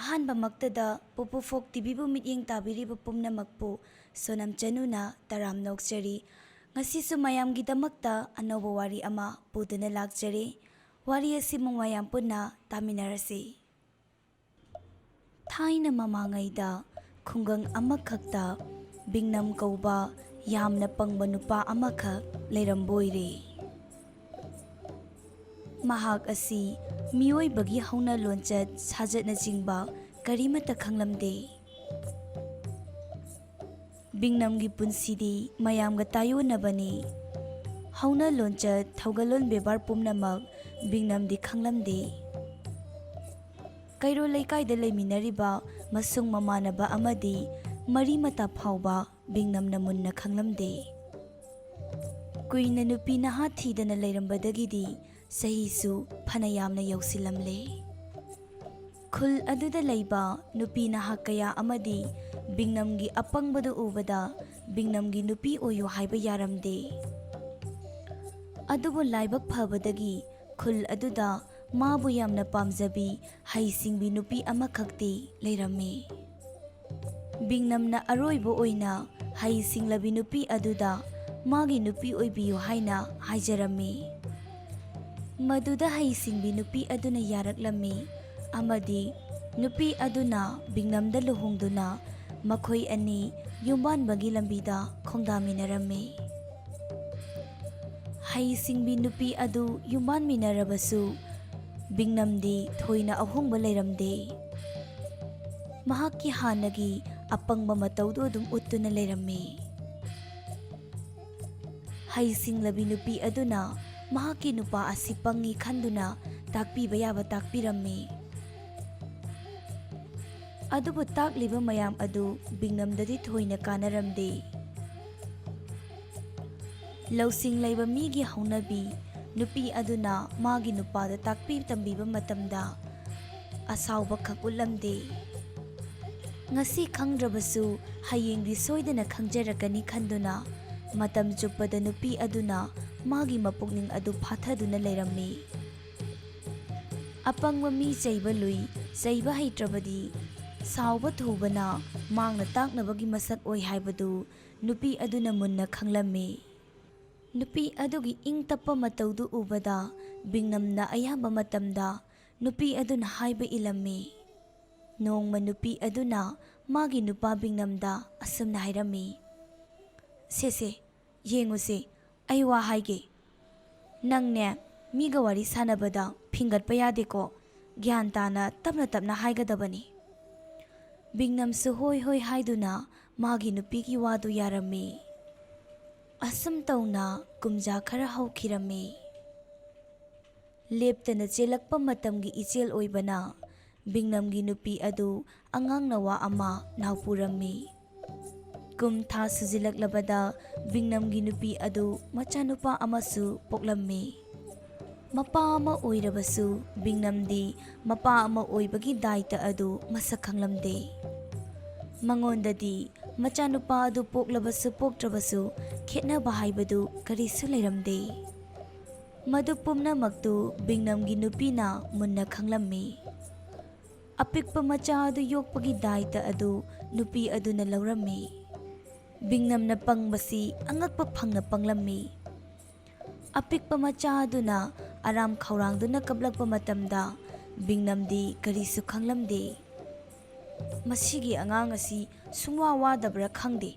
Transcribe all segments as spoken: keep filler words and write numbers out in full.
ꯑꯍꯥꯟꯕꯃꯛꯇꯗ ꯄꯨꯄꯨ ꯐꯣꯛ ꯇꯤꯚꯤꯕꯨ ꯃꯤꯠꯌꯦꯡ ꯇꯥꯕꯤꯔꯤꯕ ꯄꯨꯝꯅꯃꯛꯄꯨ ꯁꯣꯅꯝ ꯆꯅꯨꯅ ꯇꯔꯥꯝ ꯅꯣꯛꯆꯔꯤ꯫ ꯉꯁꯤꯁꯨ ꯃꯌꯥꯝꯒꯤꯗꯃꯛꯇ ꯑꯅꯧꯕ ꯋꯥꯔꯤ ꯑꯃ ꯄꯨꯗꯨꯅ ꯂꯥꯛꯆꯔꯤ꯫ ꯋꯥꯔꯤ ꯑꯁꯤꯕꯨ ꯃꯌꯥꯝ ꯄꯨꯟꯅ ꯇꯥꯃꯤꯟꯅꯔꯁꯤ꯫ ꯊꯥꯏꯅ ꯃꯃꯥꯡꯉꯩꯗ ꯈꯨꯡꯒꯪ ꯑꯃꯈꯛꯇ ꯕꯤꯡꯅꯝ ꯀꯧꯕ ꯌꯥꯝꯅ ꯄꯪꯕ ꯅꯨꯄꯥ ꯑꯃꯈꯛ ꯂꯩꯔꯝꯕ ꯑꯣꯏꯔꯦ꯫ ꯃꯍꯥꯛ ꯑꯁꯤ ꯃꯤꯑꯣꯏꯕꯒꯤ ꯍꯧꯅ ꯂꯣꯟꯆꯠ ꯁꯥꯖꯠꯅꯆꯤꯡꯕ ꯀꯔꯤꯃꯠꯇ ꯈꯪꯂꯝꯗꯦ꯫ ꯕꯤꯡꯅꯝꯒꯤ ꯄꯨꯟꯁꯤꯗꯤ ꯃꯌꯥꯝꯒ ꯇꯥꯏꯌꯣꯟꯅꯕꯅꯤ꯫ ꯍꯧꯅ ꯂꯣꯟꯆꯠ, ꯊꯧꯒꯜꯂꯣꯟ ꯕꯦꯕꯥꯔ ꯄꯨꯝꯅꯃꯛ ꯕꯤꯡꯅꯝꯗꯤ ꯈꯪꯂꯝꯗꯦ꯫ ꯀꯩꯔꯣꯜ ꯂꯩꯀꯥꯏꯗ ꯂꯩꯃꯤꯟꯅꯔꯤꯕ ꯃꯁꯨꯡ ꯃꯃꯥꯟꯅꯕ ꯑꯃꯗꯤ ꯃꯔꯤ ꯃꯇꯥ ꯐꯥꯎꯕ ꯕꯤꯡꯅꯝꯅ ꯃꯨꯟꯅ ꯈꯪꯂꯝꯗꯦ꯫ ꯀꯨꯏꯅ ꯅꯨꯄꯤ ꯅꯍꯥ ꯊꯤꯗꯅ ꯂꯩꯔꯝꯕꯗꯒꯤꯗꯤ ꯆꯍꯤꯁꯨ ꯐꯅ ꯌꯥꯝꯅ ꯌꯧꯁꯤꯜꯂꯝꯂꯦ꯫ ꯈꯨꯜ ꯑꯗꯨꯗ ꯂꯩꯕ ꯅꯨꯄꯤ ꯅꯍꯥ ꯀꯌꯥ ꯑꯃꯗꯤ ꯕꯤꯡꯅꯝꯒꯤ ꯑꯄꯪꯕꯗꯨ ꯎꯕꯗ ꯕꯤꯡꯅꯝꯒꯤ ꯅꯨꯄꯤ ꯑꯣꯏꯌꯨ ꯍꯥꯏꯕ ꯌꯥꯔꯝꯗꯦ꯫ ꯑꯗꯨꯕꯨ ꯂꯥꯏꯕꯛ ꯐꯕꯗꯒꯤ ꯈꯨꯜ ꯑꯗꯨꯗ ꯃꯥꯕꯨ ꯌꯥꯝꯅ ꯄꯥꯝꯖꯕꯤ ꯍꯩꯁꯤꯡꯕꯤ ꯅꯨꯄꯤ ꯑꯃꯈꯛꯇꯤ ꯂꯩꯔꯝꯃꯤ꯫ ꯕꯤꯡꯅꯝꯅ ꯑꯔꯣꯏꯕ ꯑꯣꯏꯅ ꯍꯩꯁꯤꯡꯂꯕꯤ ꯅꯨꯄꯤ ꯑꯗꯨꯗ ꯃꯥꯒꯤ ꯅꯨꯄꯤ ꯑꯣꯏꯕꯤꯌꯨ ꯍꯥꯏꯅ ꯍꯥꯏꯖꯔꯝꯃꯤ꯫ ꯃꯗꯨꯗ ꯍꯩꯁꯤꯡꯕꯤ ꯅꯨꯄꯤ ꯑꯗꯨꯅ ꯌꯥꯔꯛꯂꯝꯃꯤ ꯑꯃꯗꯤ ꯅꯨꯄꯤ ꯑꯗꯨꯅ ꯕꯤꯡꯅꯝꯗ ꯂꯨꯍꯣꯡꯗꯨꯅ ꯃꯈꯣꯏ ꯑꯅꯤ ꯌꯨꯝꯕꯥꯟꯕꯒꯤ ꯂꯝꯕꯤꯗ ꯈꯣꯡꯗꯥꯃꯤꯟꯅꯔꯝꯃꯤ꯫ ꯍꯩꯁꯤꯡꯕꯤ ꯅꯨꯄꯤ ꯑꯗꯨ ꯌꯨꯝꯕꯥꯟꯃꯤꯟꯅꯔꯕꯁꯨ ꯕꯤꯡꯅꯝꯗꯤ ꯊꯣꯏꯅ ꯑꯍꯣꯡꯕ ꯂꯩꯔꯝꯗꯦ꯫ ꯃꯍꯥꯛꯀꯤ ꯍꯥꯟꯅꯒꯤ ꯑꯄꯪꯕ ꯃꯇꯧꯗꯨ ꯑꯗꯨꯝ ꯎꯠꯇꯨꯅ ꯂꯩꯔꯝꯃꯤ꯫ ꯍꯩꯁꯤꯡꯂꯕꯤ ꯅꯨꯄꯤ ꯑꯗꯨꯅ ꯃꯍꯥꯛꯀꯤ ꯅꯨꯄꯥ ꯑꯁꯤ ꯄꯪꯉꯤ ꯈꯟꯗꯨꯅ ꯇꯥꯛꯄꯤꯕ ꯌꯥꯕ ꯇꯥꯛꯄꯤꯔꯝꯃꯤ꯫ ꯑꯗꯨꯕꯨ ꯇꯥꯛꯂꯤꯕ ꯃꯌꯥꯝ ꯑꯗꯨ ꯕꯤꯡꯅꯝꯗꯗꯤ ꯊꯣꯏꯅ ꯀꯥꯟꯅꯔꯝꯗꯦ꯫ ꯂꯧꯁꯤꯡ ꯂꯩꯕ ꯃꯤꯒꯤ ꯍꯧꯅꯕꯤ, ꯅꯨꯄꯤ ꯑꯗꯨꯅ ꯃꯥꯒꯤ ꯅꯨꯄꯥꯗ ꯇꯥꯛꯄꯤ ꯇꯝꯕꯤꯕ ꯃꯇꯝꯗ ꯑꯁꯥꯎꯕ ꯈꯛ ꯎꯠꯂꯝꯗꯦ꯫ ꯉꯁꯤ ꯈꯪꯗ꯭ꯔꯕꯁꯨ ꯍꯌꯦꯡꯗꯤ ꯁꯣꯏꯗꯅ ꯈꯪꯖꯔꯛꯀꯅꯤ ꯈꯟꯗꯨꯅ ꯃꯇꯝ ꯆꯨꯞꯄꯗ ꯅꯨꯄꯤ ꯑꯗꯨꯅ ꯃꯥꯒꯤ ꯃꯄꯨꯛꯅꯤꯡ ꯑꯗꯨ ꯐꯥꯊꯗꯨꯅ ꯂꯩꯔꯝꯃꯤ꯫ ꯑꯄꯪꯕ ꯃꯤ ꯆꯩꯕ ꯂꯨꯏ, ꯆꯩꯕ ꯍꯩꯇ꯭ꯔꯕꯗꯤ ꯁꯥꯎꯕ ꯊꯨꯕꯅ ꯃꯥꯡꯅ ꯇꯥꯛꯅꯕꯒꯤ ꯃꯁꯛ ꯑꯣꯏ ꯍꯥꯏꯕꯗꯨ ꯅꯨꯄꯤ ꯑꯗꯨꯅ ꯃꯨꯟꯅ ꯈꯪꯂꯝꯃꯤ꯫ ꯅꯨꯄꯤ ꯑꯗꯨꯒꯤ ꯏꯪ ꯇꯞꯄ ꯃꯇꯧꯗꯨ ꯎꯕꯗ ꯕꯤꯡꯅꯝꯅ ꯑꯌꯥꯝꯕ ꯃꯇꯝꯗ ꯅꯨꯄꯤ ꯑꯗꯨꯅ ꯍꯥꯏꯕ ꯏꯜꯂꯝꯃꯤ꯫ ꯅꯣꯡꯃ ꯅꯨꯄꯤ ꯑꯗꯨꯅ ꯃꯥꯒꯤ ꯅꯨꯄꯥ ꯕꯤꯡꯅꯝꯗ ꯑꯁꯨꯝꯅ ꯍꯥꯏꯔꯝꯃꯤ, "ꯁꯦ ꯁꯦ, ꯌꯦꯡꯉꯨꯁꯦ, ꯑꯩ ꯋꯥ ꯍꯥꯏꯒꯦ꯫ ꯅꯪꯅꯦ, ꯃꯤꯒ ꯋꯥꯔꯤ ꯁꯥꯟꯅꯕꯗ ꯐꯤꯡꯒꯠꯄ ꯌꯥꯗꯦꯀꯣ꯫ ꯒ꯭ꯌꯥꯟ ꯇꯥꯅ ꯇꯞꯅ ꯇꯞꯅ ꯍꯥꯏꯒꯗꯕꯅꯤ꯫" ꯕꯤꯡꯅꯝꯁꯨ ꯍꯣꯏ ꯍꯣꯏ ꯍꯥꯏꯗꯨꯅ ꯃꯥꯒꯤ ꯅꯨꯄꯤꯒꯤ ꯋꯥꯗꯨ ꯌꯥꯔꯝꯃꯤ꯫ ꯑꯁꯨꯝ ꯇꯧꯅ ꯀꯨꯝꯖꯥ ꯈꯔ ꯍꯧꯈꯤꯔꯝꯃꯤ꯫ ꯂꯦꯞꯇꯅ ꯆꯦꯜꯂꯛꯄ ꯃꯇꯝꯒꯤ ꯏꯆꯦꯜ ꯑꯣꯏꯕꯅ ꯕꯤꯡꯅꯝꯒꯤ ꯅꯨꯄꯤ ꯑꯗꯨ ꯑꯉꯥꯡ ꯅꯋꯥ ꯑꯃ ꯅꯥꯎꯄꯨꯔꯝꯃꯤ꯫ ꯀꯨꯝ ꯊꯥ ꯁꯨꯖꯤꯜꯂꯛꯂꯕꯗ ꯕꯤꯡꯅꯝꯒꯤ ꯅꯨꯄꯤ ꯑꯗꯨ ꯃꯆꯥꯅꯨꯄꯥ ꯑꯃꯁꯨ ꯄꯣꯛꯂꯝꯃꯤ꯫ ꯃꯄꯥ ꯑꯃ ꯑꯣꯏꯔꯕꯁꯨ ꯕꯤꯡꯅꯝꯗꯤ ꯃꯄꯥ ꯑꯃ ꯑꯣꯏꯕꯒꯤ ꯗꯥꯏꯇ ꯑꯗꯨ ꯃꯁꯛ ꯈꯪꯂꯝꯗꯦ꯫ ꯃꯉꯣꯟꯗꯗꯤ ꯃꯆꯥꯅꯨꯄꯥ ꯑꯗꯨ ꯄꯣꯛꯂꯕꯁꯨ ꯄꯣꯛꯇ꯭ꯔꯕꯁꯨ ꯈꯦꯠꯅꯕ ꯍꯥꯏꯕꯗꯨ ꯀꯔꯤꯁꯨ ꯂꯩꯔꯝꯗꯦ꯫ ꯃꯗꯨ ꯄꯨꯝꯅꯃꯛꯇꯨ ꯕꯤꯡꯅꯝꯒꯤ ꯅꯨꯄꯤꯅ ꯃꯨꯟꯅ ꯈꯪꯂꯝꯃꯤ꯫ ꯑꯄꯤꯛꯄ ꯃꯆꯥ ꯑꯗꯨ ꯌꯣꯛꯄꯒꯤ ꯗꯥꯏꯇ ꯑꯗꯨ ꯅꯨꯄꯤ ꯑꯗꯨꯅ ꯂꯧꯔꯝꯃꯤ꯫ ꯕꯤꯡꯅꯝꯅ ꯄꯪꯕꯁꯤ ꯑꯉꯛꯄ ꯐꯪꯅ ꯄꯪꯂꯝꯃꯤ꯫ ꯑꯄꯤꯛꯄ ꯃꯆꯥ ꯑꯗꯨꯅ ꯑꯔꯥꯝ ꯈꯧꯔꯥꯡꯗꯨꯅ ꯀꯞꯂꯛꯄ ꯃꯇꯝꯗ ꯕꯤꯡꯅꯝꯗꯤ ꯀꯔꯤꯁꯨ ꯈꯪꯂꯝꯗꯦ꯫ "ꯃꯁꯤꯒꯤ ꯑꯉꯥꯡ ꯑꯁꯤ ꯁꯨꯡꯋꯥ ꯋꯥꯗꯕ꯭ꯔꯥ ꯈꯪꯗꯦ꯫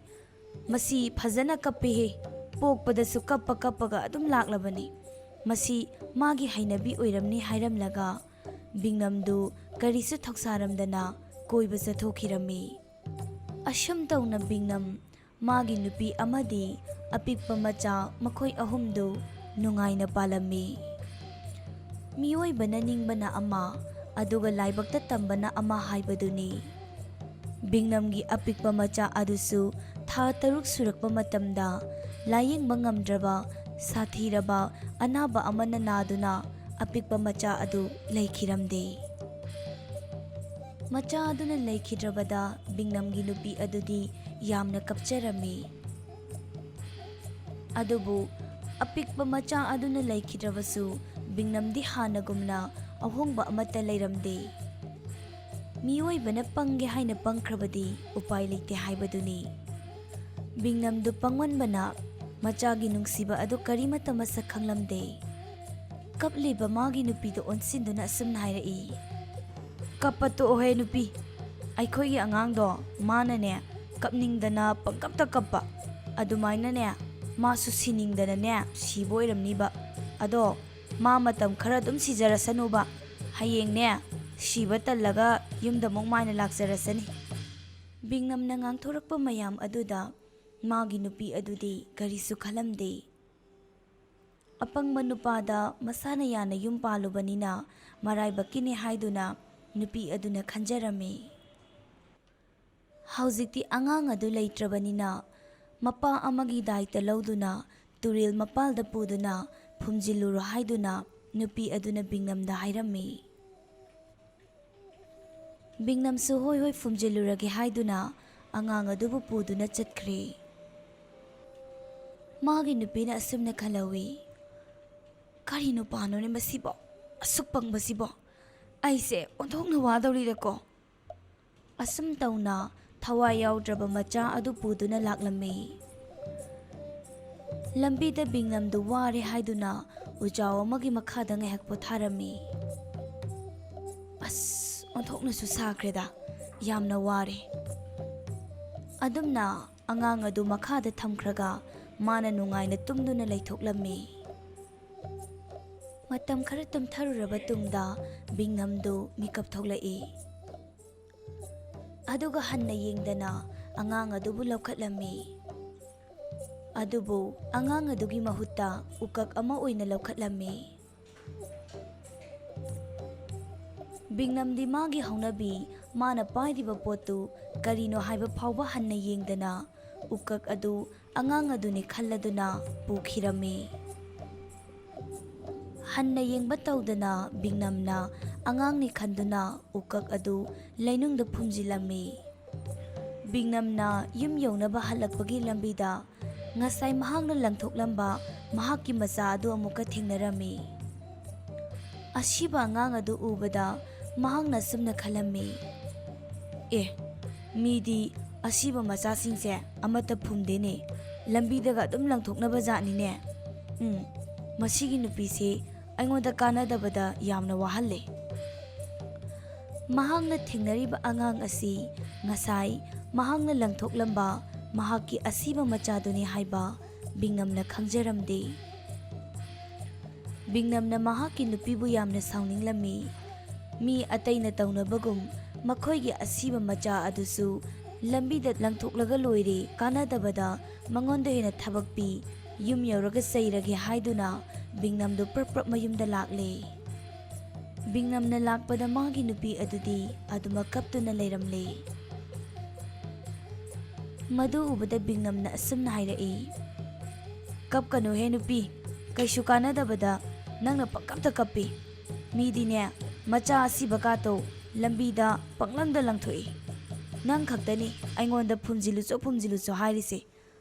ꯃꯁꯤ ꯐꯖꯅ ꯀꯞꯄꯦꯍꯦ꯫ ꯄꯣꯛꯄꯗꯁꯨ ꯀꯞꯄ ꯀꯞꯄꯒ ꯑꯗꯨꯝ ꯂꯥꯛꯂꯕꯅꯤ꯫ ꯃꯁꯤ ꯃꯥꯒꯤ ꯍꯩꯅꯕꯤ ꯑꯣꯏꯔꯝꯅꯤ" ꯍꯥꯏꯔꯝꯂꯒ ꯕꯤꯡꯅꯝꯗꯨ ꯀꯔꯤꯁꯨ ꯊꯧꯁꯥꯔꯝꯗꯅ ꯀꯣꯏꯕ ꯆꯠꯊꯣꯛꯈꯤꯔꯝꯃꯤ꯫ ꯑꯁꯨꯝ ꯇꯧꯅ ꯕꯤꯡꯅꯝ, ꯃꯥꯒꯤ ꯅꯨꯄꯤ ꯑꯃꯗꯤ ꯑꯄꯤꯛꯄ ꯃꯆꯥ ꯃꯈꯣꯏ ꯑꯍꯨꯝꯗꯨ ꯅꯨꯡꯉꯥꯏꯅ ꯄꯥꯜꯂꯝꯃꯤ꯫ ꯃꯤꯑꯣꯏꯕꯅ ꯅꯤꯡꯕꯅ ꯑꯃ, ꯑꯗꯨꯒ ꯂꯥꯏꯕꯛꯇ ꯇꯝꯕꯅ ꯑꯃ ꯍꯥꯏꯕꯗꯨꯅꯤ꯫ ꯕꯤꯡꯅꯝꯒꯤ ꯑꯄꯤꯛꯄ ꯃꯆꯥ ꯑꯗꯨꯁꯨ ꯊꯥ ꯇꯔꯨꯛ ꯁꯨꯔꯛꯄ ꯃꯇꯝꯗ ꯂꯥꯌꯦꯡꯕ ꯉꯝꯗ꯭ꯔꯕ ꯁꯥꯊꯤꯔꯕ ꯑꯅꯥꯕ ꯑꯃꯅ ꯅꯥꯗꯨꯅ ꯑꯄꯤꯛꯄ ꯃꯆꯥ ꯑꯗꯨ ꯂꯩꯈꯤꯔꯝꯗꯦ꯫ ꯃꯆꯥ ꯑꯗꯨꯅ ꯂꯩꯈꯤꯗ꯭ꯔꯕꯗ ꯕꯤꯡꯅꯝꯒꯤ ꯅꯨꯄꯤ ꯑꯗꯨꯗꯤ ꯌꯥꯝꯅ ꯀꯞꯆꯔꯝꯃꯤ꯫ ꯑꯗꯨꯕꯨ ꯑꯄꯤꯛꯄ ꯃꯆꯥ ꯑꯗꯨꯅ ꯂꯩꯈꯤꯗ꯭ꯔꯕꯁꯨ ꯕꯤꯡꯅꯝꯗꯤ ꯍꯥꯟꯅꯒꯨꯝꯅ ꯑꯍꯣꯡꯕ ꯑꯃꯠꯇ ꯂꯩꯔꯝꯗꯦ꯫ ꯃꯤꯑꯣꯏꯕꯅ ꯄꯪꯒꯦ ꯍꯥꯏꯅ ꯄꯪꯈ꯭ꯔꯕꯗꯤ ꯎꯄꯥꯏ ꯂꯩꯇꯦ ꯍꯥꯏꯕꯗꯨꯅꯤ꯫ ꯕꯤꯡꯅꯝꯗꯨ ꯄꯪꯃꯟꯕꯅ ꯃꯆꯥꯒꯤ ꯅꯨꯡꯁꯤꯕ ꯑꯗꯨ ꯀꯔꯤꯃꯠꯇ ꯃꯁꯛ ꯈꯪꯂꯝꯗꯦ꯫ ꯀꯞꯂꯤꯕ ꯃꯥꯒꯤ ꯅꯨꯄꯤꯗ ꯑꯣꯟꯁꯤꯟꯗꯨꯅ ꯑꯁꯨꯝꯅ ꯍꯥꯏꯔꯛꯏ, "ꯀꯞꯄ ꯇꯣꯛꯑꯣꯍꯦ ꯅꯨꯄꯤ, ꯑꯩꯈꯣꯏꯒꯤ ꯑꯉꯥꯡꯗꯣ ꯃꯥꯅꯅꯦ ꯀꯞꯅꯤꯡꯗꯅ ꯄꯪꯀꯞꯇ ꯀꯞꯄ, ꯑꯗꯨꯃꯥꯏꯅꯅꯦ ꯃꯥꯁꯨ ꯁꯤꯅꯤꯡꯗꯅꯅꯦ ꯁꯤꯕ ꯑꯣꯏꯔꯝꯅꯤꯕ꯫ ꯑꯗꯣ ꯃꯥ ꯃꯇꯝ ꯈꯔ ꯑꯗꯨꯝ ꯁꯤꯖꯔꯁꯅꯨꯕ, ꯍꯌꯦꯡꯅꯦ ꯁꯤꯕ ꯇꯜꯂꯒ ꯌꯨꯝꯗ ꯑꯃꯨꯛ ꯃꯥꯏꯅ ꯂꯥꯛꯆꯔꯁꯅꯤ꯫" ꯕꯤꯡꯅꯝꯅ ꯉꯥꯡꯊꯣꯔꯛꯄ ꯃꯌꯥꯝ ꯑꯗꯨꯗ ꯃꯥꯒꯤ ꯅꯨꯄꯤ ꯑꯗꯨꯗꯤ ꯀꯔꯤꯁꯨ ꯈꯜꯂꯝꯗꯦ꯫ ꯑꯄꯪꯕ ꯅꯨꯄꯥꯗ ꯃꯁꯥꯅ ꯌꯥꯅ ꯌꯨꯝ ꯄꯥꯜꯂꯨꯕꯅꯤꯅ ꯃꯔꯥꯏꯕꯛꯀꯤꯅꯤ ꯍꯥꯏꯗꯨꯅ ꯅꯨꯄꯤ ꯑꯗꯨꯅ ꯈꯟꯖꯔꯝꯃꯤ꯫ ꯍꯧꯖꯤꯛꯇꯤ ꯑꯉꯥꯡ ꯑꯗꯨ ꯂꯩꯇ꯭ꯔꯕꯅꯤꯅ ꯃꯄꯥ ꯑꯃꯒꯤ ꯗꯥꯏꯇ ꯂꯧꯗꯨꯅ ꯇꯨꯔꯦꯜ ꯃꯄꯥꯜꯗ ꯄꯨꯗꯨꯅ ꯐꯨꯝꯖꯤꯜꯂꯨꯔꯣ ꯍꯥꯏꯗꯨꯅ ꯅꯨꯄꯤ ꯑꯗꯨꯅ ꯕꯤꯡꯅꯝꯗ ꯍꯥꯏꯔꯝꯃꯤ꯫ ꯕꯤꯡꯅꯝꯁꯨ "ꯍꯣꯏ ꯍꯣꯏ, ꯐꯨꯝꯖꯤꯜꯂꯨꯔꯒꯦ" ꯍꯥꯏꯗꯨꯅ ꯑꯉꯥꯡ ꯑꯗꯨꯕꯨ ꯄꯨꯗꯨꯅ ꯆꯠꯈ꯭ꯔꯦ꯫ ꯃꯥꯒꯤ ꯅꯨꯄꯤꯅ ꯑꯁꯨꯝꯅ ꯈꯜꯍꯧꯏ, "ꯀꯔꯤ ꯅꯨꯄꯥꯅꯣꯅꯦ ꯃꯁꯤꯕꯣ? ꯑꯁꯨꯛ ꯄꯪꯕꯁꯤꯕꯣ? ꯑꯩꯁꯦ ꯑꯣꯟꯊꯣꯛꯅ ꯋꯥꯗꯧꯔꯤꯗꯀꯣ꯫" ꯑꯁꯨꯝ ꯇꯧꯅ ꯊꯋꯥꯏ ꯌꯥꯎꯗ꯭ꯔꯕ ꯃꯆꯥ ꯑꯗꯨ ꯄꯨꯗꯨꯅ ꯂꯥꯛꯂꯝꯃꯤ꯫ ꯂꯝꯕꯤꯗ ꯕꯤꯡꯅꯝꯗꯨ ꯋꯥꯔꯦ ꯍꯥꯏꯗꯨꯅ ꯎꯖꯥꯎ ꯑꯃꯒꯤ ꯃꯈꯥꯗ ꯉꯥꯏꯍꯥꯛ ꯄꯣꯊꯥꯔꯝꯃꯤ꯫ "ꯑꯁ, ꯑꯣꯟꯊꯣꯛꯅꯁꯨ ꯁꯥꯈ꯭ꯔꯦꯗ, ꯌꯥꯝꯅ ꯋꯥꯔꯦ꯫" ꯑꯗꯨꯝꯅ ꯑꯉꯥꯡ ꯑꯗꯨ ꯃꯈꯥꯗ ꯊꯝꯈ꯭ꯔꯒ ꯃꯥꯅ ꯅꯨꯡꯉꯥꯏꯅ ꯇꯨꯝꯗꯨꯅ ꯂꯩꯊꯣꯛꯂꯝꯃꯤ꯫ ꯃꯇꯝ ꯈꯔ ꯇꯨꯝꯊꯔꯨꯔꯕ ꯇꯨꯡꯗ ꯕꯤꯡꯅꯝꯗꯨ ꯃꯤꯀꯞ ꯊꯣꯛꯂꯛꯏ꯫ ꯑꯗꯨꯒ ꯍꯟꯅ ꯌꯦꯡꯗꯅ ꯑꯉꯥꯡ ꯑꯗꯨꯕꯨ ꯂꯧꯈꯠꯂꯝꯃꯤ꯫ ꯑꯗꯨꯕꯨ ꯑꯉꯥꯡ ꯑꯗꯨꯒꯤ ꯃꯍꯨꯠꯇ ꯎꯀꯛ ꯑꯃ ꯑꯣꯏꯅ ꯂꯧꯈꯠꯂꯝꯃꯤ꯫ ꯕꯤꯡꯅꯝꯗꯤ ꯃꯥꯒꯤ ꯍꯧꯅꯕꯤ ꯃꯥꯅ ꯄꯥꯏꯔꯤꯕ ꯄꯣꯠꯇꯨ ꯀꯔꯤꯅꯣ ꯍꯥꯏꯕ ꯐꯥꯎꯕ ꯍꯟꯅ ꯌꯦꯡꯗꯅ ꯎꯀꯛ ꯑꯗꯨ ꯑꯉꯥꯡ ꯑꯗꯨꯅꯤ ꯈꯜꯂꯗꯨꯅ ꯄꯨꯈꯤꯔꯝꯃꯤ꯫ ꯍꯟꯅ ꯌꯦꯡꯕ ꯇꯧꯗꯅ ꯕꯤꯡꯅꯝꯅ ꯑꯉꯥꯡꯅꯤ ꯈꯟꯗꯨꯅ ꯎꯀꯛ ꯑꯗꯨ ꯂꯩꯅꯨꯡꯗ ꯐꯨꯝꯖꯤꯜꯂꯝꯃꯤ꯫ ꯕꯤꯡꯅꯝꯅ ꯌꯨꯝ ꯌꯧꯅꯕ ꯍꯜꯂꯛꯄꯒꯤ ꯂꯝꯕꯤꯗ ꯉꯁꯥꯏ ꯃꯍꯥꯛꯅ ꯂꯪꯊꯣꯛꯂꯝꯕ ꯃꯍꯥꯛꯀꯤ ꯃꯆꯥ ꯑꯗꯨ ꯑꯃꯨꯛꯀ ꯊꯦꯡꯅꯔꯝꯃꯤ꯫ ꯑꯁꯤꯕ ꯑꯉꯥꯡ ꯑꯗꯨ ꯎꯕꯗ ꯃꯍꯥꯛꯅ ꯑꯁꯨꯝꯅ ꯈꯜꯂꯝꯃꯤ, "ꯑꯦ, ꯃꯤꯗꯤ ꯑꯁꯤꯕ ꯃꯆꯥꯁꯤꯡꯁꯦ ꯑꯃꯠꯇ ꯐꯨꯝꯗꯦꯅꯦ, ꯂꯝꯕꯤꯗꯒ ꯑꯗꯨꯝ ꯂꯪꯊꯣꯛꯅꯕ ꯖꯥꯠꯅꯤꯅꯦ꯫ ꯎꯝ, ꯃꯁꯤꯒꯤ ꯅꯨꯄꯤꯁꯤ ꯑꯩꯉꯣꯟꯗ ꯀꯥꯟꯅꯗꯕꯗ ꯌꯥꯝꯅ ꯋꯥꯍꯜꯂꯦ꯫" ꯃꯍꯥꯛꯅ ꯊꯦꯡꯅꯔꯤꯕ ꯑꯉꯥꯡ ꯑꯁꯤ ꯉꯁꯥꯏ ꯃꯍꯥꯛꯅ ꯂꯪꯊꯣꯛꯂꯝꯕ ꯃꯍꯥꯛꯀꯤ ꯑꯁꯤꯕ ꯃꯆꯥꯗꯨꯅꯤ ꯍꯥꯏꯕ ꯕꯤꯡꯅꯝꯅ ꯈꯪꯖꯔꯝꯗꯦ꯫ ꯕꯤꯡꯅꯝꯅ ꯃꯍꯥꯛꯀꯤ ꯅꯨꯄꯤꯕꯨ ꯌꯥꯝꯅ ꯁꯥꯎꯅꯤꯡꯂꯝꯃꯤ꯫ ꯃꯤ ꯑꯇꯩꯅ ꯇꯧꯅꯕꯒꯨꯝ ꯃꯈꯣꯏꯒꯤ ꯑꯁꯤꯕ ꯃꯆꯥ ꯑꯗꯨꯁꯨ ꯂꯝꯕꯤꯗ ꯂꯪꯊꯣꯛꯂꯒ ꯂꯣꯏꯔꯦ, ꯀꯥꯟꯅꯗꯕꯗ ꯃꯉꯣꯟꯗ ꯍꯦꯟꯅ ꯊꯕꯛ ꯄꯤ, ꯌꯨꯝ ꯌꯧꯔꯒ ꯆꯩꯔꯒꯦ ꯍꯥꯏꯗꯨꯅ ꯕꯤꯡꯅꯝꯗꯨ ꯄ꯭ꯔꯞ ꯄ꯭ꯔꯞ ꯃꯌꯨꯝꯗ ꯂꯥꯛꯂꯦ꯫ ꯕꯤꯡꯅꯝꯅ ꯂꯥꯛꯄꯗ ꯃꯥꯒꯤ ꯅꯨꯄꯤ ꯑꯗꯨꯗꯤ ꯑꯗꯨꯃꯛ ꯀꯞꯇꯨꯅ ꯂꯩꯔꯝꯂꯦ꯫ ꯃꯗꯨ ꯎꯕꯗ ꯕꯤꯡꯅꯝꯅ ꯑꯁꯨꯝꯅ ꯍꯥꯏꯔꯛꯏ, "ꯀꯞꯀꯅꯨꯍꯦ ꯅꯨꯄꯤ, ꯀꯩꯁꯨ ꯀꯥꯟꯅꯗꯕꯗ ꯅꯪꯅ ꯄꯪꯀꯞꯇ ꯀꯞꯄꯤ꯫ ꯃꯤꯗꯤꯅꯦ, ꯃꯆꯥ ꯑꯁꯤꯕ ꯀꯥꯇꯣ ꯂꯝꯕꯤꯗ ꯄꯪꯂꯪꯗ ꯂꯪꯊꯣꯛꯏ꯫ ꯅꯪ ꯈꯛꯇꯅꯤ ꯑꯩꯉꯣꯟꯗ ꯐꯨꯝꯖꯤꯜꯂꯨꯆꯣ, ꯐꯨꯝꯖꯤꯜꯂꯨꯆꯣ ꯍꯥꯏꯔꯤꯁꯦ꯫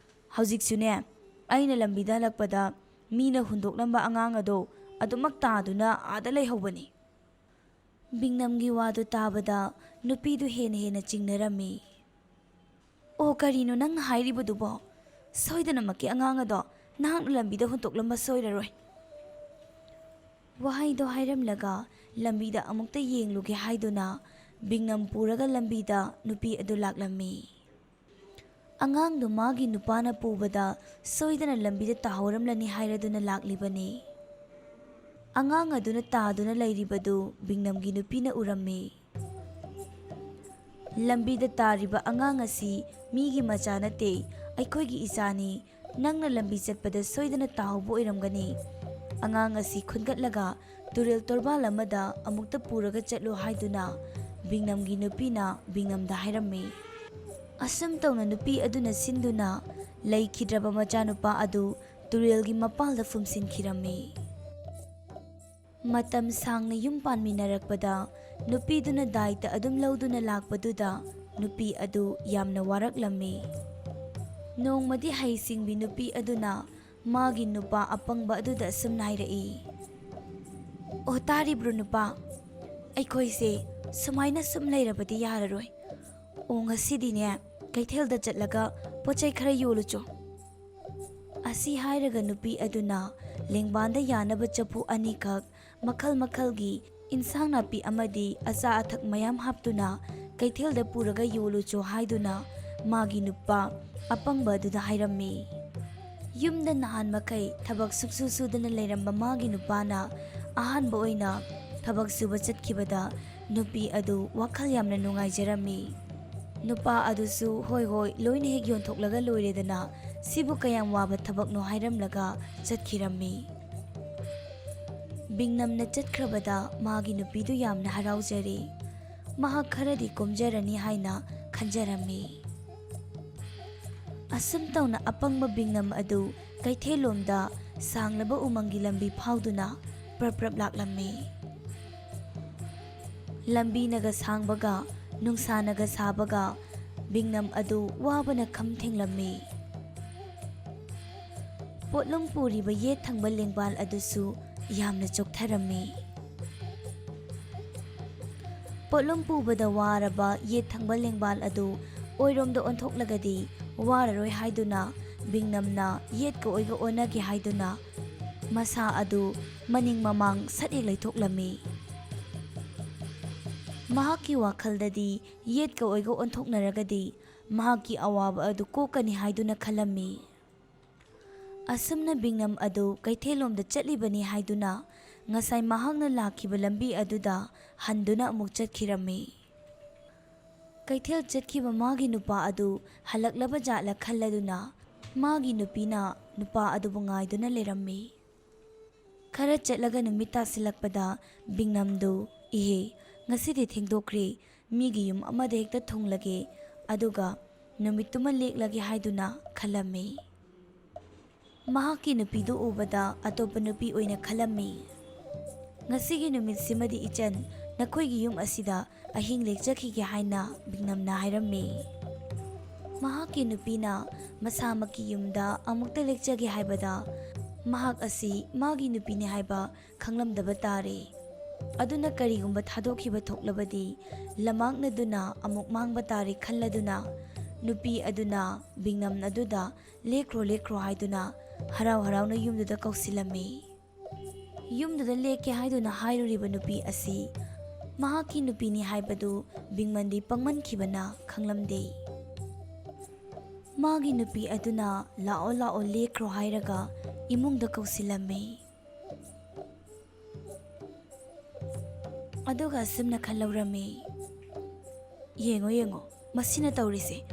ꯍꯧꯖꯤꯛꯁꯨꯅꯦ, ꯑꯩꯅ ꯂꯝꯕꯤꯗ ꯍꯜꯂꯛꯄꯗ ꯃꯤꯅ ꯍꯨꯟꯗꯣꯛꯂꯝꯕ ꯑꯉꯥꯡ ꯑꯗꯣ ꯑꯗꯨꯃꯛ ꯇꯥꯗꯨꯅ ꯑꯥꯗ ꯂꯩꯍꯧꯕꯅꯤ꯫" ꯕꯤꯡꯅꯝꯒꯤ ꯋꯥꯗꯨ ꯇꯥꯕꯗ ꯅꯨꯄꯤꯗꯨ ꯍꯦꯟꯅ ꯍꯦꯟꯅ ꯆꯤꯡꯅꯔꯝꯃꯤ꯫ "ꯑꯣ, ꯀꯔꯤꯅꯣ ꯅꯪꯅ ꯍꯥꯏꯔꯤꯕꯗꯨꯕꯣ? ꯁꯣꯏꯗꯅꯃꯛꯀꯤ ꯑꯉꯥꯡ ꯑꯗꯣ ꯅꯍꯥꯛꯅ ꯂꯝꯕꯤꯗ ꯍꯨꯟꯇꯣꯛꯂꯝꯕ ꯁꯣꯏꯔꯔꯣꯏ꯫" ꯋꯥꯍꯩꯗꯣ ꯍꯥꯏꯔꯝꯂꯒ ꯂꯝꯕꯤꯗ ꯑꯃꯨꯛꯇ ꯌꯦꯡꯂꯨꯒꯦ ꯍꯥꯏꯗꯨꯅ ꯕꯤꯡꯅꯝ ꯄꯨꯔꯒ ꯂꯝꯕꯤꯗ ꯅꯨꯄꯤ ꯑꯗꯨ ꯂꯥꯛꯂꯝꯃꯤ꯫ ꯑꯉꯥꯡꯗꯨ ꯃꯥꯒꯤ ꯅꯨꯄꯥꯅ ꯄꯨꯕꯗ ꯁꯣꯏꯗꯅ ꯂꯝꯕꯤꯗ ꯇꯥꯍꯧꯔꯝꯂꯅꯤ ꯍꯥꯏꯔꯗꯨꯅ ꯂꯥꯛꯂꯤꯕꯅꯤ꯫ ꯑꯉꯥꯡ ꯑꯗꯨꯅ ꯇꯥꯗꯨꯅ ꯂꯩꯔꯤꯕꯗꯨ ꯕꯤꯡꯅꯝꯒꯤ ꯅꯨꯄꯤꯅ ꯎꯔꯝꯃꯤ꯫ "ꯂꯝꯕꯤꯗ ꯇꯥꯔꯤꯕ ꯑꯉꯥꯡ ꯑꯁꯤ ꯃꯤꯒꯤ ꯃꯆꯥ ꯅꯠꯇꯦ, ꯑꯩꯈꯣꯏꯒꯤ ꯏꯆꯥꯅꯤ꯫ ꯅꯪꯅ ꯂꯝꯕꯤ ꯆꯠꯄꯗ ꯁꯣꯏꯗꯅ ꯇꯥꯍꯧꯕ ꯑꯣꯏꯔꯝꯒꯅꯤ꯫ ꯑꯉꯥꯡ ꯑꯁꯤ ꯈꯨꯟꯒꯠꯂꯒ ꯇꯨꯔꯦꯜ ꯇꯣꯔꯕꯥꯟ ꯑꯃꯗ ꯑꯃꯨꯛꯇ ꯄꯨꯔꯒ ꯆꯠꯂꯨ" ꯍꯥꯏꯗꯨꯅ ꯕꯤꯡꯅꯝꯒꯤ ꯅꯨꯄꯤꯅ ꯕꯤꯡꯅꯝꯗ ꯍꯥꯏꯔꯝꯃꯤ꯫ ꯑꯁꯨꯝ ꯇꯧꯅ ꯅꯨꯄꯤ ꯑꯗꯨꯅ ꯁꯤꯟꯗꯨꯅ ꯂꯩꯈꯤꯗ꯭ꯔꯕ ꯃꯆꯥꯅꯨꯄꯥ ꯑꯗꯨ ꯇꯨꯔꯦꯜꯒꯤ ꯃꯄꯥꯜꯗ ꯐꯨꯝꯁꯤꯟꯈꯤꯔꯝꯃꯤ꯫ ꯃꯇꯝ ꯁꯥꯡꯅ ꯌꯨꯝ ꯄꯥꯟꯃꯤꯟꯅꯔꯛꯄꯗ ꯅꯨꯄꯤꯗꯨꯅ ꯗꯥꯏꯇ ꯑꯗꯨꯝ ꯂꯧꯗꯨꯅ ꯂꯥꯛꯄꯗꯨꯗ ꯅꯨꯄꯤ ꯑꯗꯨ ꯌꯥꯝꯅ ꯋꯥꯔꯛꯂꯝꯃꯤ꯫ ꯅꯣꯡꯃꯗꯤ ꯍꯩꯁꯤꯡꯕꯤ ꯅꯨꯄꯤ ꯑꯗꯨꯅ ꯃꯥꯒꯤ ꯅꯨꯄꯥ ꯑꯄꯪꯕ ꯑꯗꯨꯗ ꯑꯁꯨꯝꯅ ꯍꯥꯏꯔꯛꯏ, "ꯑꯣ, ꯇꯥꯔꯤꯕ꯭ꯔꯣ ꯅꯨꯄꯥ? "ꯑꯩꯈꯣꯏꯁꯦ ꯁꯨꯃꯥꯏꯅ ꯁꯨꯝ ꯂꯩꯔꯕꯗꯤ ꯌꯥꯔꯔꯣꯏ꯫ ꯑꯣ, ꯉꯁꯤꯗꯤꯅꯦ, ꯀꯩꯊꯦꯜꯗ ꯆꯠꯂꯒ ꯄꯣꯠ ꯆꯩ ꯈꯔ ꯌꯣꯜꯂꯨꯆꯣ꯫" ꯑꯁꯤ ꯍꯥꯏꯔꯒ ꯅꯨꯄꯤ ꯑꯗꯨꯅ ꯂꯦꯡꯕꯥꯟꯗ ꯌꯥꯅꯕ ꯆꯐꯨ ꯑꯅꯤꯈꯛ, ꯃꯈꯜ ꯃꯈꯜꯒꯤ ꯏꯟꯁꯥꯡ ꯅꯥꯄꯤ ꯑꯃꯗꯤ ꯑꯆꯥ ꯑꯊꯛ ꯃꯌꯥꯝ ꯍꯥꯞꯇꯨꯅ ꯀꯩꯊꯦꯜꯗ ꯄꯨꯔꯒ ꯌꯣꯜꯂꯨꯆꯣ ꯍꯥꯏꯗꯨꯅ ꯃꯥꯒꯤ ꯅꯨꯄꯥ ꯑꯄꯪꯕ ꯑꯗꯨꯗ ꯍꯥꯏꯔꯝꯃꯤ꯫ ꯌꯨꯝꯗ ꯅꯍꯥꯟ ꯃꯈꯩ ꯊꯕꯛ ꯁꯨꯛꯁꯨ ꯁꯨꯗꯅ ꯂꯩꯔꯝꯕ ꯃꯥꯒꯤ ꯅꯨꯄꯥꯅ ꯑꯍꯥꯟꯕ ꯑꯣꯏꯅ ꯊꯕꯛ ꯁꯨꯕ ꯆꯠꯈꯤꯕꯗ ꯅꯨꯄꯤ ꯑꯗꯨ ꯋꯥꯈꯜ ꯌꯥꯝꯅ ꯅꯨꯡꯉꯥꯏꯖꯔꯝꯃꯤ꯫ ꯅꯨꯄꯥ ꯑꯗꯨꯁꯨ "ꯍꯣꯏ, ꯍꯣꯏ, ꯂꯣꯏꯅ ꯍꯦꯛ ꯌꯣꯟꯊꯣꯛꯂꯒ ꯂꯣꯏꯔꯦꯗꯅ, ꯁꯤꯕꯨ ꯀꯌꯥꯝ ꯋꯥꯕ ꯊꯕꯛꯅꯣ" ꯍꯥꯏꯔꯝꯂꯒ ꯆꯠꯈꯤꯔꯝꯃꯤ꯫ ꯕꯤꯡꯅꯝꯅ ꯆꯠꯈ꯭ꯔꯕꯗ ꯃꯥꯒꯤ ꯅꯨꯄꯤꯗꯨ ꯌꯥꯝꯅ ꯍꯔꯥꯎꯖꯔꯦ꯫ ꯃꯍꯥꯛ ꯈꯔꯗꯤ ꯀꯣꯝꯖꯔꯅꯤ ꯍꯥꯏꯅ ꯈꯟꯖꯔꯝꯃꯤ꯫ ꯑꯁꯨꯝ ꯇꯧꯅ ꯑꯄꯪꯕ ꯕꯤꯡꯅꯝ ꯑꯗꯨ ꯀꯩꯊꯦꯜꯂꯣꯝꯗ ꯁꯥꯡꯂꯕ ꯎꯃꯪꯒꯤ ꯂꯝꯕꯤ ꯐꯥꯎꯗꯨꯅ ꯄ꯭ꯔꯞ ꯄ꯭ꯔꯞ ꯂꯥꯛꯂꯝꯃꯤ꯫ ꯂꯝꯕꯤꯅꯒ ꯁꯥꯡꯕꯒ, ꯅꯨꯡꯁꯥꯅꯒ ꯁꯥꯕꯒ, ꯕꯤꯡꯅꯝ ꯑꯗꯨ ꯋꯥꯕꯅ ꯈꯝ ꯊꯦꯡꯂꯝꯃꯤ꯫ ꯄꯣꯠꯂꯨꯝ ꯄꯨꯔꯤꯕ ꯌꯦꯠ ꯊꯪꯕ ꯂꯦꯡꯕꯥꯜ ꯑꯗꯨꯁꯨ ꯌꯥꯝꯅ ꯆꯣꯛꯊꯔꯝꯃꯤ꯫ ꯄꯣꯠꯂꯨꯝ ꯄꯨꯕꯗ ꯋꯥꯔꯕ ꯌꯦꯠ ꯊꯪꯕ ꯂꯦꯡꯕꯥꯜ ꯑꯗꯨ ꯑꯣꯏꯔꯣꯝꯗ ꯑꯣꯟꯊꯣꯛꯂꯒꯗꯤ ꯋꯥꯔꯔꯣꯏ ꯍꯥꯏꯗꯨꯅ ꯕꯤꯡꯅꯝꯅ ꯌꯦꯠꯀ ꯑꯣꯏꯒ ꯑꯣꯟꯅꯒꯦ ꯍꯥꯏꯗꯨꯅ ꯃꯁꯥ ꯑꯗꯨ ꯃꯅꯤꯡ ꯃꯃꯥꯡ ꯁꯠ ꯍꯦꯛ ꯂꯩꯊꯣꯛꯂꯝꯃꯤ꯫ ꯃꯍꯥꯛꯀꯤ ꯋꯥꯈꯜꯗꯗꯤ ꯌꯦꯠꯀ ꯑꯣꯏꯒ ꯑꯣꯟꯊꯣꯛꯅꯔꯒꯗꯤ ꯃꯍꯥꯛꯀꯤ ꯑꯋꯥꯕ ꯑꯗꯨ ꯀꯣꯛꯀꯅꯤ ꯍꯥꯏꯗꯨꯅ ꯈꯜꯂꯝꯃꯤ꯫ ꯑꯁꯨꯝꯅ ꯕꯤꯡꯅꯝ ꯑꯗꯨ ꯀꯩꯊꯦꯜꯂꯣꯝꯗ ꯆꯠꯂꯤꯕꯅꯤ ꯍꯥꯏꯗꯨꯅ ꯉꯁꯥꯏ ꯃꯍꯥꯛꯅ ꯂꯥꯛꯈꯤꯕ ꯂꯝꯕꯤ ꯑꯗꯨꯗ ꯍꯟꯗꯨꯅ ꯑꯃꯨꯛ ꯆꯠꯈꯤꯔꯝꯃꯤ꯫ ꯀꯩꯊꯦꯜ ꯆꯠꯈꯤꯕ ꯃꯥꯒꯤ ꯅꯨꯄꯥ ꯑꯗꯨ ꯍꯜꯂꯛꯂꯕ ꯖꯥꯠꯂ ꯈꯜꯂꯗꯨꯅ ꯃꯥꯒꯤ ꯅꯨꯄꯤꯅ ꯅꯨꯄꯥ ꯑꯗꯨꯕꯨ ꯉꯥꯏꯗꯨꯅ ꯂꯩꯔꯝꯃꯤ꯫ ꯈꯔ ꯆꯠꯂꯒ ꯅꯨꯃꯤꯠ ꯇꯥꯁꯤꯜꯂꯛꯄꯗ ꯕꯤꯡꯅꯝꯗꯨ, "ꯏꯍꯦ, ꯉꯁꯤꯗꯤ ꯊꯦꯡꯗꯣꯛꯈ꯭ꯔꯦ, ꯃꯤꯒꯤ ꯌꯨꯝ ꯑꯃꯗ ꯍꯦꯛꯇ ꯊꯨꯡꯂꯒꯦ, ꯑꯗꯨꯒ ꯅꯨꯃꯤꯠꯇꯨꯃ ꯂꯦꯛꯂꯒꯦ" ꯍꯥꯏꯗꯨꯅ ꯈꯜꯂꯝꯃꯤ꯫ ꯃꯍꯥꯛꯀꯤ ꯅꯨꯄꯤꯗꯨ ꯎꯕꯗ ꯑꯇꯣꯞꯄ ꯅꯨꯄꯤ ꯑꯣꯏꯅ ꯈꯜꯂꯝꯃꯤ꯫ "ꯉꯁꯤꯒꯤ ꯅꯨꯃꯤꯠꯁꯤꯃꯗꯤ ꯏꯆꯟ, ꯅꯈꯣꯏꯒꯤ ꯌꯨꯝ ꯑꯁꯤꯗ ꯑꯍꯤꯡ ꯂꯦꯛꯆꯈꯤꯒꯦ" ꯍꯥꯏꯅ ꯕꯤꯡꯅꯝꯅ ꯍꯥꯏꯔꯝꯃꯤ꯫ ꯃꯍꯥꯛꯀꯤ ꯅꯨꯄꯤꯅ ꯃꯁꯥꯃꯛꯀꯤ ꯌꯨꯝꯗ ꯑꯃꯨꯛꯇ ꯂꯦꯛꯆꯒꯦ ꯍꯥꯏꯕꯗ ꯃꯍꯥꯛ ꯑꯁꯤ ꯃꯥꯒꯤ ꯅꯨꯄꯤꯅꯤ ꯍꯥꯏꯕ ꯈꯪꯂꯝꯗꯕ ꯇꯥꯔꯦ꯫ ꯑꯗꯨꯅ ꯀꯔꯤꯒꯨꯝꯕ ꯊꯥꯗꯣꯛꯈꯤꯕ ꯊꯣꯛꯂꯕꯗꯤ ꯂꯃꯥꯛꯅꯗꯨꯅ ꯑꯃꯨꯛ ꯃꯥꯡꯕ ꯇꯥꯔꯦ ꯈꯜꯂꯗꯨꯅ, ꯅꯨꯄꯤ ꯑꯗꯨꯅ ꯕꯤꯡꯅꯝ ꯑꯗꯨꯗ "ꯂꯦꯛꯈ꯭ꯔꯣ, ꯂꯦꯛꯈ꯭ꯔꯣ" ꯍꯥꯏꯗꯨꯅ ꯍꯔꯥꯎ ꯍꯔꯥꯎꯅ ꯌꯨꯝꯗꯨꯗ ꯀꯧꯁꯤꯜꯂꯝꯃꯤ꯫ ꯌꯨꯝꯗꯨꯗ ꯂꯦꯛꯀꯦ ꯍꯥꯏꯗꯨꯅ ꯍꯥꯏꯔꯨꯔꯤꯕ ꯅꯨꯄꯤ ꯑꯁꯤ ꯃꯍꯥꯛꯀꯤ ꯅꯨꯄꯤꯅꯤ ꯍꯥꯏꯕꯗꯨ ꯕꯤꯡꯃꯟꯗꯤ ꯄꯪꯃꯟꯈꯤꯕꯅ ꯈꯪꯂꯝꯗꯦ꯫ ꯃꯥꯒꯤ ꯅꯨꯄꯤ ꯑꯗꯨꯅ "ꯂꯥꯛꯑꯣ, ꯂꯥꯛꯑꯣ, ꯂꯦꯛꯈ꯭ꯔꯣ" ꯍꯥꯏꯔꯒ ꯏꯃꯨꯡꯗ ꯀꯧꯁꯤꯜꯂꯝꯃꯤ꯫ ꯑꯗꯨꯒ ꯑꯁꯨꯝꯅ ꯈꯜꯍꯧꯔꯝꯃꯤ, "ꯌꯦꯡꯉꯣ, ꯌꯦꯡꯉꯣ, ꯃꯁꯤꯅ ꯇꯧꯔꯤꯁꯦ꯫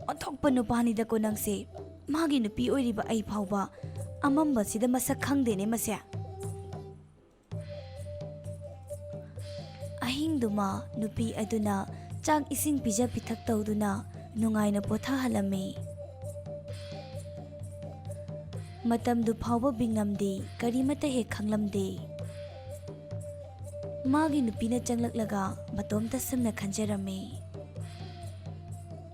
ꯑꯣꯟꯊꯣꯛꯄ ꯅꯨꯄꯥꯅꯤꯗꯀꯣ ꯅꯪꯁꯦ꯫ ꯃꯥꯒꯤ ꯅꯨꯄꯤ ꯑꯣꯏꯔꯤꯕ ꯑꯩ ꯐꯥꯎꯕ ꯑꯃꯝꯕꯁꯤꯗ ꯃꯁꯛ ꯈꯪꯗꯦꯅꯦ ꯃꯁꯦ"꯫ ꯑꯍꯤꯡꯗꯨꯃ ꯅꯨꯄꯤ ꯑꯗꯨꯅ ꯆꯥꯛ ꯏꯁꯤꯡ ꯄꯤꯖ ꯄꯤꯊꯛ ꯇꯧꯗꯨꯅ ꯅꯨꯡꯉꯥꯏꯅ ꯄꯣꯊꯥꯍꯜꯂꯝꯃꯤ꯫ ꯃꯇꯝꯗꯨ ꯐꯥꯎꯕ ꯕꯤꯡꯅꯝꯗꯤ ꯀꯔꯤꯃꯠꯇ ꯍꯦꯛ ꯈꯪꯂꯝꯗꯦ꯫ ꯃꯥꯒꯤ ꯅꯨꯄꯤꯅ ꯆꯪꯂꯛꯂꯒ ꯃꯇꯣꯝꯇ ꯁꯨꯝꯅ ꯈꯟꯖꯔꯝꯃꯤ,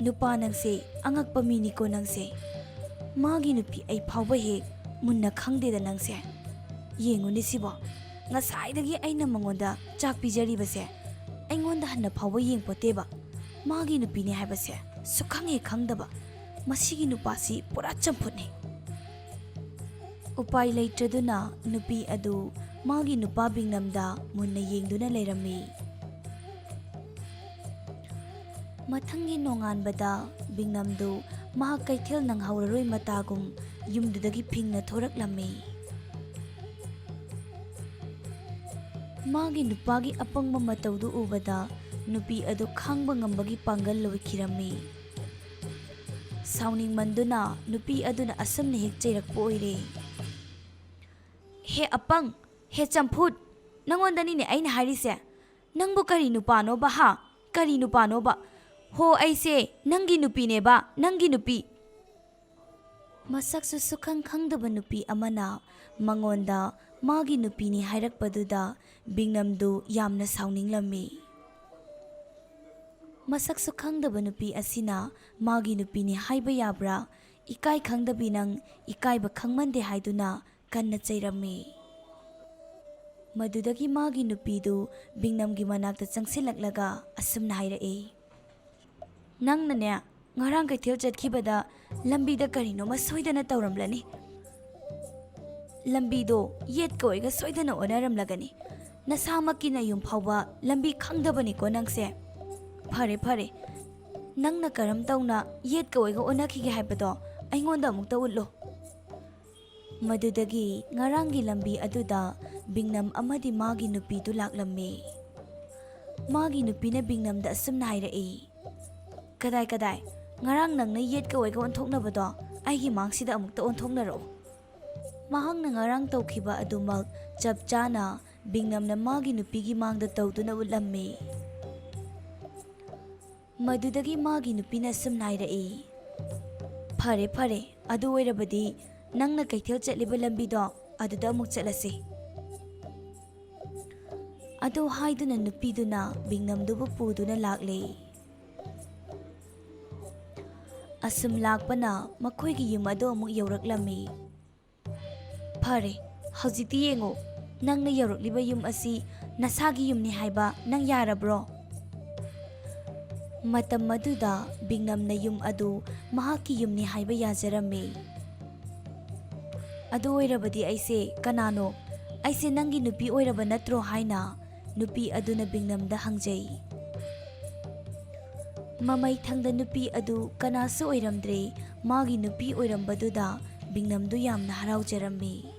"ꯅꯨꯄꯥ ꯅꯪꯁꯦ ꯑꯉꯛꯄ ꯃꯤꯅꯤꯀꯣ ꯅꯪꯁꯦ꯫ ꯃꯥꯒꯤ ꯅꯨꯄꯤ ꯑꯩ ꯐꯥꯎꯕ ꯍꯦꯛ ꯃꯨꯟꯅ ꯈꯪꯗꯦꯗ ꯅꯪꯁꯦ꯫ ꯌꯦꯡꯉꯨꯅꯦ ꯁꯤꯕꯣ, ꯉꯁꯥꯏꯗꯒꯤ ꯑꯩꯅ ꯃꯉꯣꯟꯗ ꯆꯥꯛ ꯄꯤꯖꯔꯤꯕꯁꯦ ꯑꯩꯉꯣꯟꯗ ꯍꯟꯅ ꯐꯥꯎꯕ ꯌꯦꯡꯄꯣꯠꯇꯦꯕ꯫ ꯃꯥꯒꯤ ꯅꯨꯄꯤꯅꯦ ꯍꯥꯏꯕꯁꯦ ꯁꯨꯛꯈꯪ ꯍꯦꯛ ꯈꯪꯗꯕ꯫ ꯃꯁꯤꯒꯤ ꯅꯨꯄꯥꯁꯤ ꯄꯨꯔꯥ ꯆꯝꯐꯨꯠꯅꯤ"꯫ ꯎꯄꯥꯏ ꯂꯩꯇ꯭ꯔꯗꯨꯅ ꯅꯨꯄꯤ ꯑꯗꯨ ꯃꯥꯒꯤ ꯅꯨꯄꯥ ꯕꯤꯡꯅꯝꯗ ꯃꯨꯟꯅ ꯌꯦꯡꯗꯨꯅ ꯂꯩꯔꯝꯃꯤ꯫ ꯃꯊꯪꯒꯤ ꯅꯣꯡꯉꯥꯟꯕꯗ ꯕꯤꯡꯅꯝꯗꯨ ꯃꯍꯥꯛ ꯀꯩꯊꯦꯜ ꯅꯪꯍꯧꯔꯔꯣꯏ ꯃꯇꯥꯒꯨꯝ ꯌꯨꯝꯗꯨꯗꯒꯤ ꯐꯤꯡꯅ ꯊꯣꯔꯛꯂꯝꯃꯤ꯫ ꯃꯥꯒꯤ ꯅꯨꯄꯥꯒꯤ ꯑꯄꯪꯕ ꯃꯇꯧꯗꯨ ꯎꯕꯗ ꯅꯨꯄꯤ ꯑꯗꯨ ꯈꯥꯡꯕ ꯉꯝꯕꯒꯤ ꯄꯥꯡꯒꯜ ꯂꯣꯏꯈꯤꯔꯝꯃꯤ꯫ ꯁꯥꯎꯅꯤꯡꯃꯟꯗꯨꯅ ꯅꯨꯄꯤ ꯑꯗꯨꯅ ꯑꯁꯨꯝꯅ ꯍꯦꯛ ꯆꯩꯔꯛꯄ ꯑꯣꯏꯔꯦ, "ꯍꯦ ꯑꯄꯪ, ꯍꯦ ꯆꯝꯐꯨꯠ, ꯅꯪꯉꯣꯟꯗꯅꯤꯅꯦ ꯑꯩꯅ ꯍꯥꯏꯔꯤꯁꯦ꯫ ꯅꯪꯕꯨ ꯀꯔꯤ ꯅꯨꯄꯥꯅꯣꯕ, ꯍꯥ? ꯀꯔꯤ ꯅꯨꯄꯥꯅꯣꯕ? ꯍꯣ, ꯑꯩꯁꯦ ꯅꯪꯒꯤ ꯅꯨꯄꯤꯅꯦꯕ, ꯅꯪꯒꯤ ꯅꯨꯄꯤ"꯫ ꯃꯁꯛꯁꯨ ꯁꯨꯈꯪ ꯈꯪꯗꯕ ꯅꯨꯄꯤ ꯑꯃꯅ ꯃꯉꯣꯟꯗ ꯃꯥꯒꯤ ꯅꯨꯄꯤꯅꯤ ꯍꯥꯏꯔꯛꯄꯗꯨꯗ ꯕꯤꯡꯅꯝꯗꯨ ꯌꯥꯝꯅ ꯁꯥꯎꯅꯤꯡꯂꯝꯃꯤ꯫ ꯃꯁꯛꯁꯨ ꯈꯪꯗꯕ ꯅꯨꯄꯤ ꯑꯁꯤꯅ ꯃꯥꯒꯤ ꯅꯨꯄꯤꯅꯤ ꯍꯥꯏꯕ ꯌꯥꯕ꯭ꯔꯥ? ꯏꯀꯥꯏ ꯈꯪꯗꯕꯤ ꯅꯪ, ꯏꯀꯥꯏꯕ ꯈꯪꯃꯟꯗꯦ ꯍꯥꯏꯗꯨꯅ ꯀꯟꯅ ꯆꯩꯔꯝꯃꯤ꯫ ꯃꯗꯨꯗꯒꯤ ꯃꯥꯒꯤ ꯅꯨꯄꯤꯗꯨ ꯕꯤꯡꯅꯝꯒꯤ ꯃꯅꯥꯛꯇ ꯆꯪꯁꯤꯜꯂꯛꯂꯒ ꯑꯁꯨꯝꯅ ꯍꯥꯏꯔꯛꯏ, "ꯅꯪꯅꯅꯦ, ꯉꯔꯥꯡ ꯀꯩꯊꯦꯜ ꯆꯠꯈꯤꯕꯗ ꯂꯝꯕꯤꯗ ꯀꯔꯤꯅꯣꯃ ꯁꯣꯏꯗꯅ ꯇꯧꯔꯝꯂꯅꯤ꯫ ꯂꯝꯕꯤꯗꯣ ꯌꯦꯠꯀ ꯑꯣꯏꯒ ꯁꯣꯏꯗꯅ ꯑꯣꯟꯅꯔꯝꯂꯒꯅꯤ꯫ ꯅꯁꯥꯃꯛꯀꯤ ꯅꯌꯨꯝ ꯐꯥꯎꯕ ꯂꯝꯕꯤ ꯈꯪꯗꯕꯅꯤꯀꯣ ꯅꯪꯁꯦ꯫ ꯐꯔꯦ, ꯐꯔꯦ, ꯅꯪꯅ ꯀꯔꯝ ꯇꯧꯅ ꯌꯦꯠꯀ ꯑꯣꯏꯒ ꯑꯣꯟꯅꯈꯤꯒꯦ ꯍꯥꯏꯕꯗꯣ ꯑꯩꯉꯣꯟꯗ ꯑꯃꯨꯛꯇ ꯎꯠꯂꯨ꯫" ꯃꯗꯨꯗꯒꯤ ꯉꯔꯥꯡꯒꯤ ꯂꯝꯕꯤ ꯑꯗꯨꯗ ꯕꯤꯡꯅꯝ ꯑꯃꯗꯤ ꯃꯥꯒꯤ ꯅꯨꯄꯤꯗꯨ ꯂꯥꯛꯂꯝꯃꯤ꯫ ꯃꯥꯒꯤ ꯅꯨꯄꯤꯅ ꯕꯤꯡꯅꯝꯗ ꯑꯁꯨꯝꯅ ꯍꯥꯏꯔꯛꯏ, "ꯀꯗꯥꯏ, ꯀꯗꯥꯏ? ꯉꯔꯥꯡ ꯅꯪꯅ ꯌꯦꯠꯀ ꯑꯣꯏꯒ ꯑꯣꯟꯊꯣꯛꯅꯕꯗꯣ ꯑꯩꯒꯤ ꯃꯥꯡꯁꯤꯗ ꯑꯃꯨꯛꯇ ꯑꯣꯟꯊꯣꯛꯅꯔꯛꯎ꯫" ꯃꯍꯥꯛꯅ ꯉꯔꯥꯡ ꯇꯧꯈꯤꯕ ꯑꯗꯨꯃꯛ ꯆꯞ ꯆꯥꯅ ꯕꯤꯡꯅꯝꯅ ꯃꯥꯒꯤ ꯅꯨꯄꯤꯒꯤ ꯃꯥꯡꯗ ꯇꯧꯗꯨꯅ ꯎꯠꯂꯝꯃꯤ꯫ ꯃꯗꯨꯗꯒꯤ ꯃꯥꯒꯤ ꯅꯨꯄꯤꯅ ꯑꯁꯨꯝꯅ ꯍꯥꯏꯔꯛꯏ, "ꯐꯔꯦ, ꯐꯔꯦ, ꯑꯗꯨ ꯑꯣꯏꯔꯕꯗꯤ ꯅꯪꯅ ꯀꯩꯊꯦꯜ ꯆꯠꯂꯤꯕ ꯂꯝꯕꯤꯗꯣ ꯑꯗꯨꯗ ꯑꯃꯨꯛ ꯆꯠꯂꯁꯤ꯫" ꯑꯗꯨ ꯍꯥꯏꯗꯨꯅ ꯅꯨꯄꯤꯗꯨꯅ ꯕꯤꯡꯅꯝꯗꯨꯕꯨ ꯄꯨꯗꯨꯅ ꯂꯥꯛꯂꯦ꯫ ꯑꯁꯨꯝ ꯂꯥꯛꯄꯅ ꯃꯈꯣꯏꯒꯤ ꯌꯨꯝ ꯑꯗꯨ ꯑꯃꯨꯛ ꯌꯧꯔꯛꯂꯝꯃꯤ꯫ "ꯐꯔꯦ, ꯍꯧꯖꯤꯛꯇꯤ ꯌꯦꯡꯉꯨ, ꯅꯪꯅ ꯌꯧꯔꯛꯂꯤꯕ ꯌꯨꯝ ꯑꯁꯤ ꯅꯁꯥꯒꯤ ꯌꯨꯝꯅꯤ ꯍꯥꯏꯕ ꯅꯪ ꯌꯥꯔꯕ꯭ꯔꯣ?" ꯃꯇꯝ ꯑꯗꯨꯗ ꯕꯤꯡꯅꯝꯅ ꯌꯨꯝ ꯑꯗꯨ ꯃꯍꯥꯛꯀꯤ ꯌꯨꯝꯅꯤ ꯍꯥꯏꯕ ꯌꯥꯖꯔꯝꯃꯤ꯫ "ꯑꯗꯨ ꯑꯣꯏꯔꯕꯗꯤ ꯑꯩꯁꯦ ꯀꯅꯥꯅꯣ? ꯑꯩꯁꯦ ꯅꯪꯒꯤ ꯅꯨꯄꯤ ꯑꯣꯏꯔꯕ ꯅꯠꯇ꯭ꯔꯣ?" ꯍꯥꯏꯅ ꯅꯨꯄꯤ ꯑꯗꯨꯅ ꯕꯤꯡꯅꯝꯗ ꯍꯪꯖꯩ꯫ ꯃꯃꯩ ꯊꯪꯗ ꯅꯨꯄꯤ ꯑꯗꯨ ꯀꯅꯥꯁꯨ ꯑꯣꯏꯔꯝꯗ꯭ꯔꯦ꯫ ꯃꯥꯒꯤ ꯅꯨꯄꯤ ꯑꯣꯏꯔꯝꯕꯗꯨꯗ ꯕꯤꯡꯅꯝꯗꯨ ꯌꯥꯝꯅ ꯍꯔꯥꯎꯖꯔꯝꯃꯤ꯫